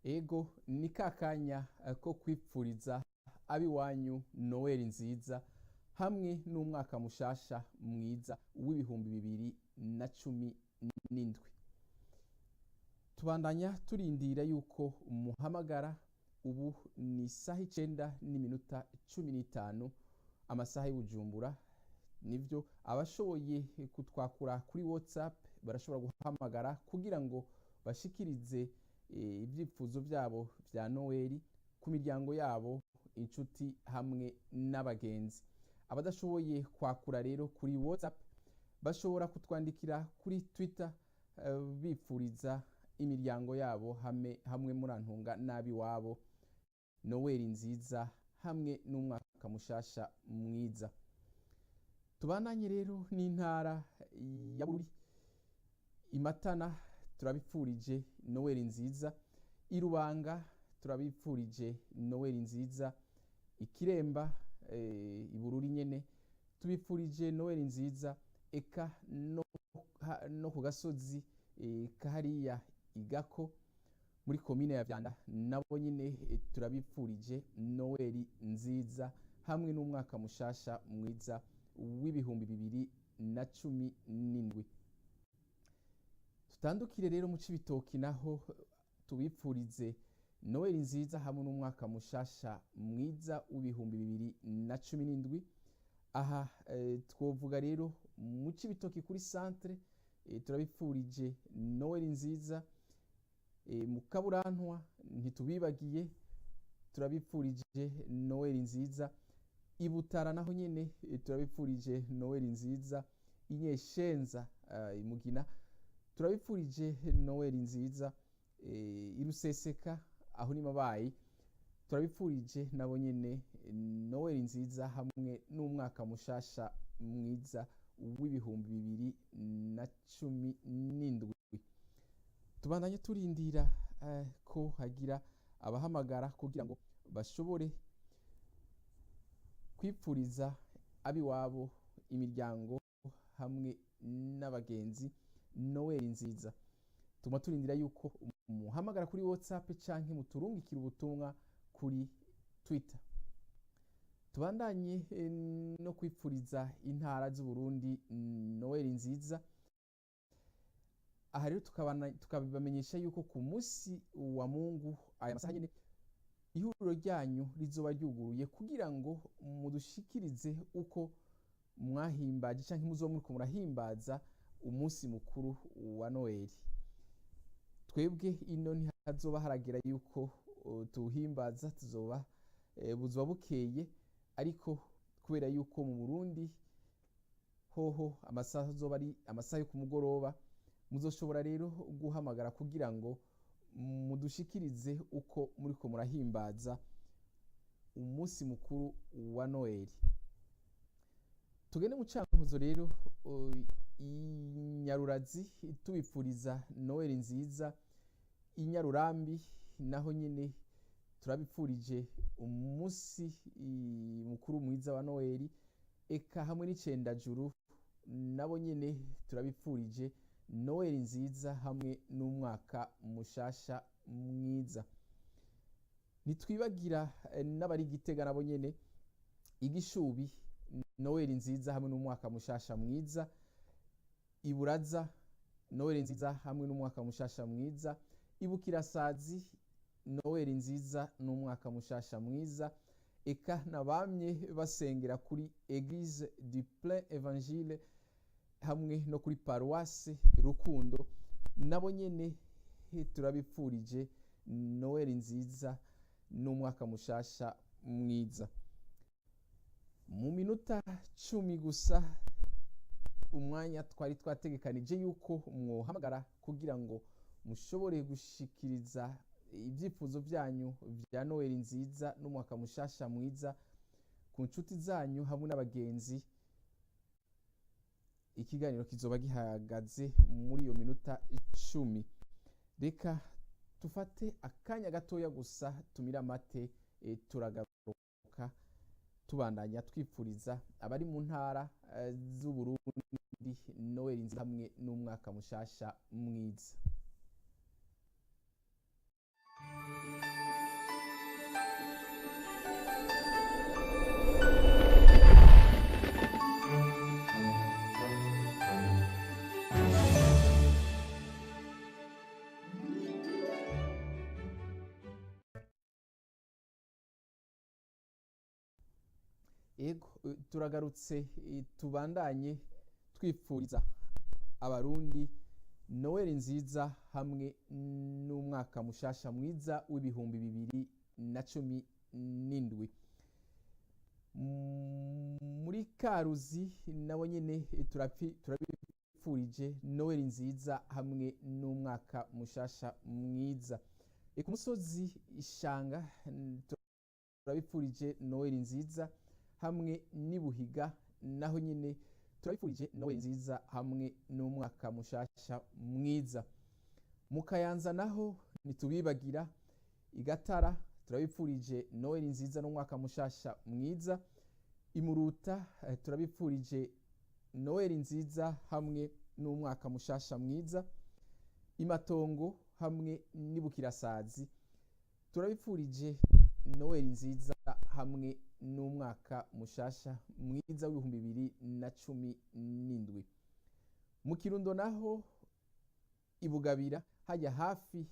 Ego, ni kakanya ko kwipfuriza ab'iwanyu Noweli nziza hamwe n'umwaka mushasha mwiza w'2017. Tubandanya turindira yuko muhamagara. Ubu ni isaha 9:15, amasaha y'Ubujumbura. Nivyo, abashoboye kutwakura kuri WhatsApp barashobora guhamagara kugira ngo bashikirize ivyipfuzo vyabo vya Noweli ku miryango yabo, inshuti hamwe n'abagenzi. Abadashoboye kwakura rero kuri WhatsApp bashobora kutwandikira kuri Twitter, bipfuriza imiryango yabo hamwe murantunga n'abiwabo Noweli nziza hamwe n'umwaka mushasha mwiza. Tubananye rero n'intara ya Bururi, Imatana turabipfurije Noweli nziza, Irubanga turabipfurije Noweli nziza, Ikiremba, Ibururi nyene tubipfurije Noweli nziza, eka no ku gasozi kahariya Igako muri komine ya Vyanda nabo nyene turabipfurije Noweli nziza hamwe n'umwaka mushasha mwiza w'2017. Tutandukire rero mu Cibitoki, naho tubipfurize Noweli nziza hamwe n'umwaka mushasha mwiza w'2017. Aha twovuga rero mu Cibitoki kuri centre, turabipfurije Noweli nziza. Mu Kaburantwa ntitubibagiye, turabipfurije Noweli nziza. Ibutara naho nyene turabipfurije Noweli nziza. Inyeshenza, Imugina turabipfurije Noweli nziza. Iruseseka aho ni Mabayi turabipfurije nabo nyene Noweli nziza hamwe n'umwaka mushasha mwiza w'2017. Tubandanye turindira ko hagira abahamagara kugira ngo bashobore kwipfuriza abiwabo, imiryango hamwe n'abagenzi Noweli nziza. Tuma turindira yuko muhamagara kuri WhatsApp canke muturungikira ubutumwa kuri Twitter. Tubandanye no kwipfuriza intara z'Uburundi Noweli nziza. Aha rero tukabibamenyesha yuko ku munsi wa Mungu aya masaha nyene ihuriro ryanyu rizoba ryuguruye kugira ngo mudushikirize uko mwahimbaje canke muzoba muriko murahimbaza umunsi mukuru wa Noweli. Twebwe ino ntihazoba haragera yuko tuwuhimbaza, tuzoba buzoba bukeye, ariko kubera yuko mu Burundi hoho amasaha azoba ari amasaha yo ku mugoroba, muzoshobora rero guhamagara kugira ngo mudushikirize uko muriko murahimbaza umunsi mukuru wa Noweli. Tugende mu Cankuzo rero, Inyarurazi tubipfuriza Noweli nziza. Inyarurambi naho nyene turabipfurije umunsi mukuru mwiza wa Noweli, eka hamwe n'Icendajuru nabo nyene turabipfurije Noweli nziza hamwe n'umwaka mushasha mwiza. Ntitwibagira n'abari Gitega nabo nyene, Igishubi, Noweli nziza hamwe n'umwaka mushasha mwiza. Iburaza, Noweli nziza hamwe n'umwaka mushasha mwiza. Ibukirasazi, Noweli nziza n'umwaka mushasha mwiza. Eka nabamye basengera kuri Eglise du Plein Evangile hamwe no kuri Paroisse Rukundo nabo nyene turabipfurije Noweli nziza n'umwaka mushasha mwiza. Mu minota 10 gusa, umwanya twari twategekanije yuko mwohamagara kugira ngo mushobore gushikiriza ibyifuzo byanyu vya Noweli nziza n'umwaka mushasha mwiza ku nshuti zanyu hamwe n'abagenzi, ikiganiro kizoba gihagaze muri iyo minota 10. Reka tufate akanya gatoya gusa tumire amate, turagaruka tubandanya twipfuriza abari mu ntara z'Uburundi Noweli nziza hamwe n'umwaka mushasha mwiza. Ego, turagarutse, tubandanye twipfuriza abarundi Noweli nziza hamwe n'umwaka mushasha mwiza w'2017. Muri Karuzi nabo nyene turabipfurije Noweli nziza hamwe n'umwaka mushasha mwiza. Ku musozi Ishanga, turabipfurije Noweli nziza, hamwe n'ibuhiga naho nyene turabipfurije Noweli nziza hamwe n'umwaka mushasha mwiza. Mu Kayanza naho ntitubibagira, Igatara turabipfurije Noweli nziza n'umwaka mushasha mwiza. Imuruta, turabipfurije Noweli nziza hamwe n'umwaka mushasha mwiza. Imatongo hamwe n'Ibukirasazi turabipfurije Noweli nziza hamwe n'umwaka mushasha mwiza w'2017. Mu Kirundo naho, Ibugabira hajya hafi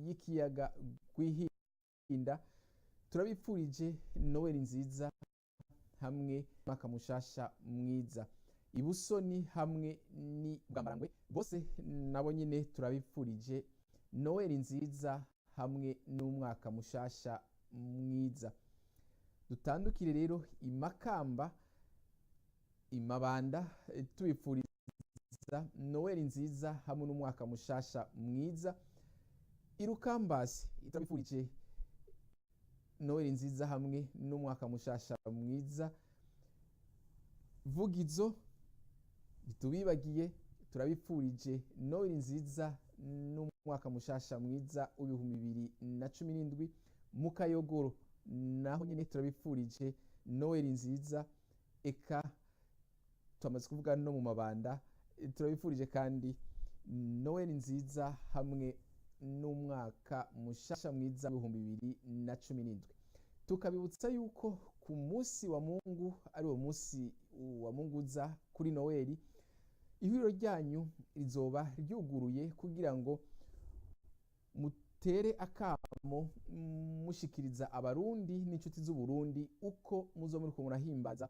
y'ikiyaga Rwihinda, turabipfurije Noweli nziza hamwe n'umwaka mushasha mwiza. Ibusoni hamwe ni Bwambarangwe bose nabo nyene turabipfurije Noweli nziza hamwe n'umwaka mushasha mwiza. Dutandukire rero Imakamba, Imabanda, tubipfuriza Noweli nziza hamwe n'umwaka mushasha mwiza. Irukambasi turabipfurije Noweli nziza hamwe n'umwaka mushasha mwiza. Vugizo ntitubibagiye, turabipfurije Noweli nziza n'umwaka mushasha mwiza w'2017. Mu Kayogoro naho nyene turabipfurije Noweli nziza. Eka twamaze kuvuga no mu Mabanda, turabipfurije kandi Noweli nziza hamwe n'umwaka mushasha mwiza w'2017. Tukabibutsa yuko ku munsi wa Mungu, ari wo munsi wa Munguza kuri Noweli, ihuriro ryanyu rizoba ryuguruye kugira ngo mutere akamo mushikiriza abarundi n'inshuti z'Uburundi uko muzo muriko murahimbaza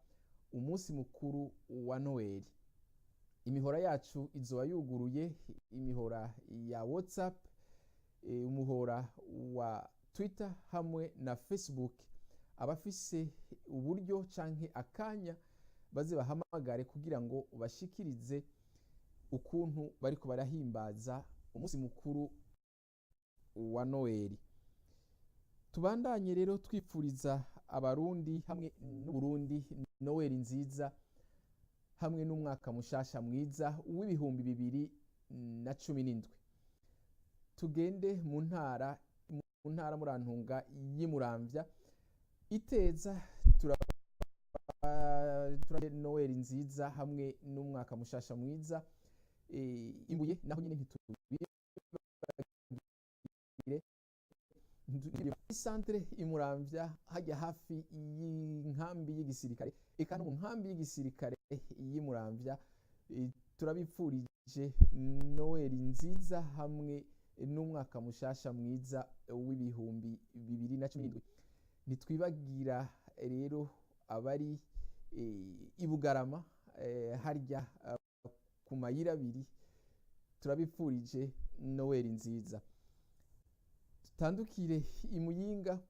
umunsi mukuru wa Noweli. Imihora yacu izoba yuguruye, imihora ya WhatsApp, umuhora wa Twitter hamwe na Facebook. Abafise uburyo canke akanya baze bahamagare kugira ngo bashikirize ukuntu bariko barahimbaza umunsi mukuru wa Noweli. Tubandanye rero twipfuriza abarundi hamwe n'Uburundi Noweli nziza hamwe n'umwaka mushasha mwiza w'2017. Tugende mu ntara murantunga y'Imuramvya, Iteza, Noweli nziza hamwe n'umwaka mushasha mwiza. Imbuye naho nyene ntitubibagire, centre Imuramvya hajya hafi y'inkambi y'igisirikare, eka no mu nkambi y'igisirikare y'Imuramvya, turabipfurije Noweli nziza hamwe n'umwaka mushasha mwiza w'2017. Ntitwibagira rero abari Ibugarama, harya ku mayira abiri, turabipfurije Noweli nziza. Tutandukire Imuyinga,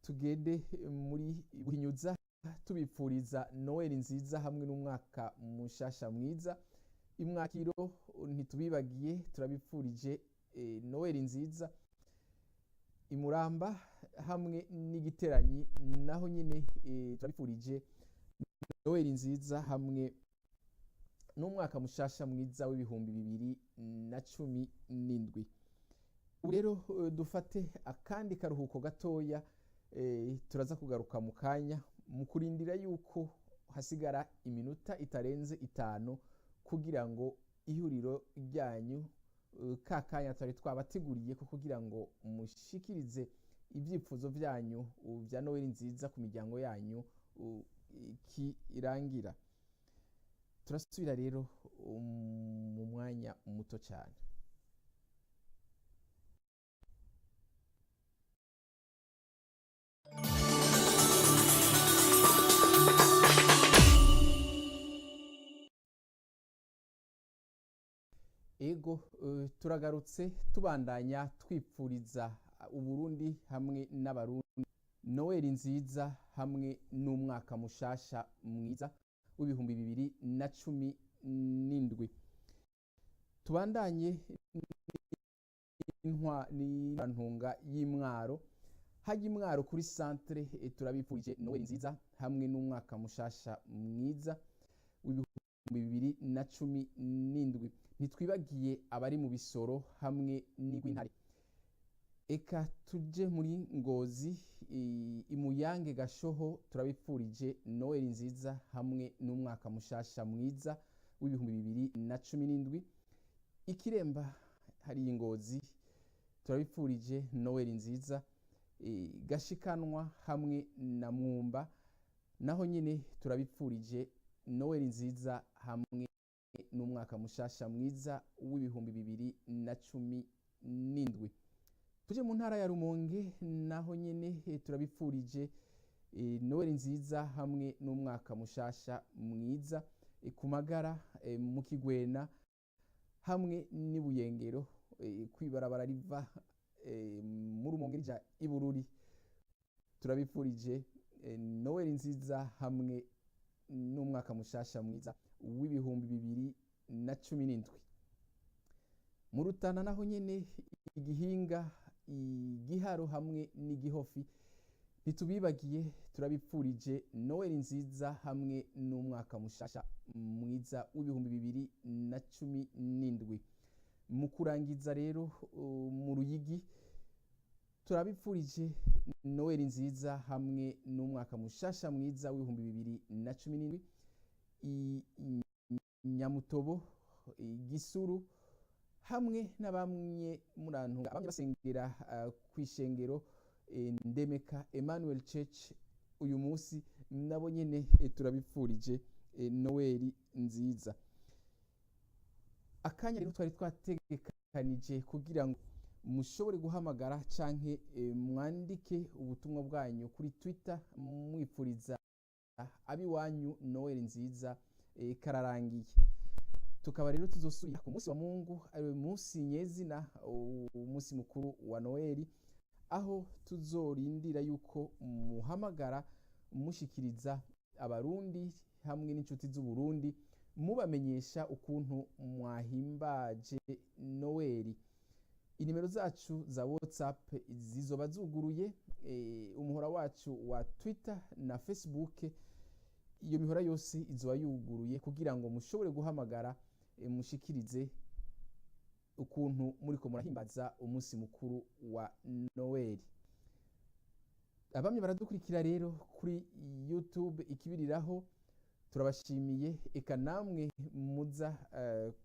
tugende muri Buhinyuza, tubipfuriza Noweli nziza hamwe n'umwaka mushasha mwiza. Imwakiro ntitubibagiye, turabipfurije Noweli nziza. Imuramba hamwe n'Igiteranyi naho nyine, turabipfurije Noweli nziza hamwe n'umwaka mushasha mwiza w'2017. Ubu rero, dufate akandi karuhuko gatoya, turaza kugaruka mu kanya mu kurindira yuko hasigara iminota itarenze 5 kugira ngo ihuriro ryanyu, ka kanya twari twabateguriye ko kugira ngo mushikirize ibyifuzo byanyu bya Noweli nziza ku miryango yanyu, kirangira. Turasubira rero mu mwanya muto cyane. Ego, turagarutse tubandanya twipfuriza Uburundi hamwe n'Abarundi Noel nziza hamwe n'umwaka mushasha mwiza w'2017. Tubandanye n'intunga y'Imwaro, hajya Imwaro kuri centre, turabipfurije Noel nziza hamwe n'umwaka mushasha mwiza w'2017. Ntitwibagiye abari mu Bisoro hamwe n'Igwintare. Eka tuje muri Ngozi, Imuyange Gashoho, turabipfurije Noel nziza hamwe n'umwaka mushasha mwiza w'2017. Ikiremba hari Ngozi, turabipfurije Noel nziza. Gashikanwa hamwe na Mwumba, naho nyine turabipfurije Noel nziza hamwe n'umwaka mushasha mwiza w'2017. Tuje mu ntara ya Rumonge, naho nyine turabipfurije Noel nziza hamwe n'umwaka mushasha mwiza. Ku Magara, mu Kigwena hamwe n'Ibuyengero, kwibarabara riva mu Rumonge rija Ibururi, turabipfurije Noel nziza hamwe n'umwaka mushasha mwiza w'2017. Mu Rutana naho nyene, Igihinga, Igiharo hamwe n'Igihofi, ntitubibagiye, turabipfurije Noel nziza hamwe n'umwaka mushasha mwiza w'2017. Mu kurangiza rero, mu Ruyigi turabipfurije Noel nziza hamwe n'umwaka mushasha mwiza w'2017. Nyamutobo, Gisuru hamwe n'abamwe murantu abamwe basengera kw'ishengero Ndemeka Emmanuel Church uyu munsi, nabo nyene turabipfurije Noel nziza. Akanya rero twari twategekanije kugira ngo mushobore guhamagara canke mwandike ubutumwa bwanyu kuri Twitter mwipfuriza abiwanyu Noel nziza kararangiye. Tukaba rero tuzosubira ku munsi wa Mungu, ariwe munsi nyezina, umunsi mukuru wa Noel, aho tuzorindira yuko muhamagara mushikiriza Abarundi hamwe n'inshuti z'Uburundi, mubamenyesha ukuntu mwahimbaje Noel. Inimero zacu za WhatsApp zizoba zuguruye, umuhora wacu wa Twitter na Facebook, iyo mihora yose izoba yuguruye kugira ngo mushobore guhamagara, mushikirize ukuntu muriko murahimbaza umunsi mukuru wa Noel. Abamye baradukurikira rero kuri YouTube ikibiriraho, turabashimiye. Eka namwe muza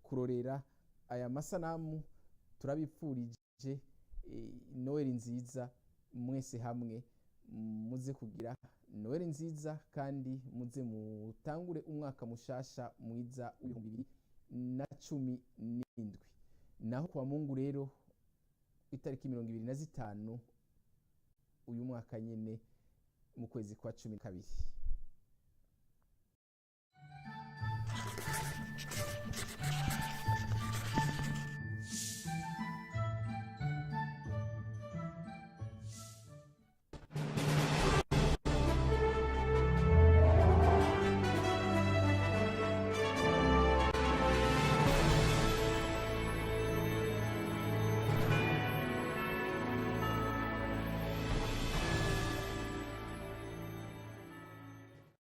kurorera aya masanamu, turabipfurije Noel nziza mwese hamwe. Muze kugira Noel nziza kandi muze mutangure umwaka mushasha mwiza w'2017. Naho kwa Mungu rero, itariki 25 uyu mwaka nyene mu kwezi kwa 12.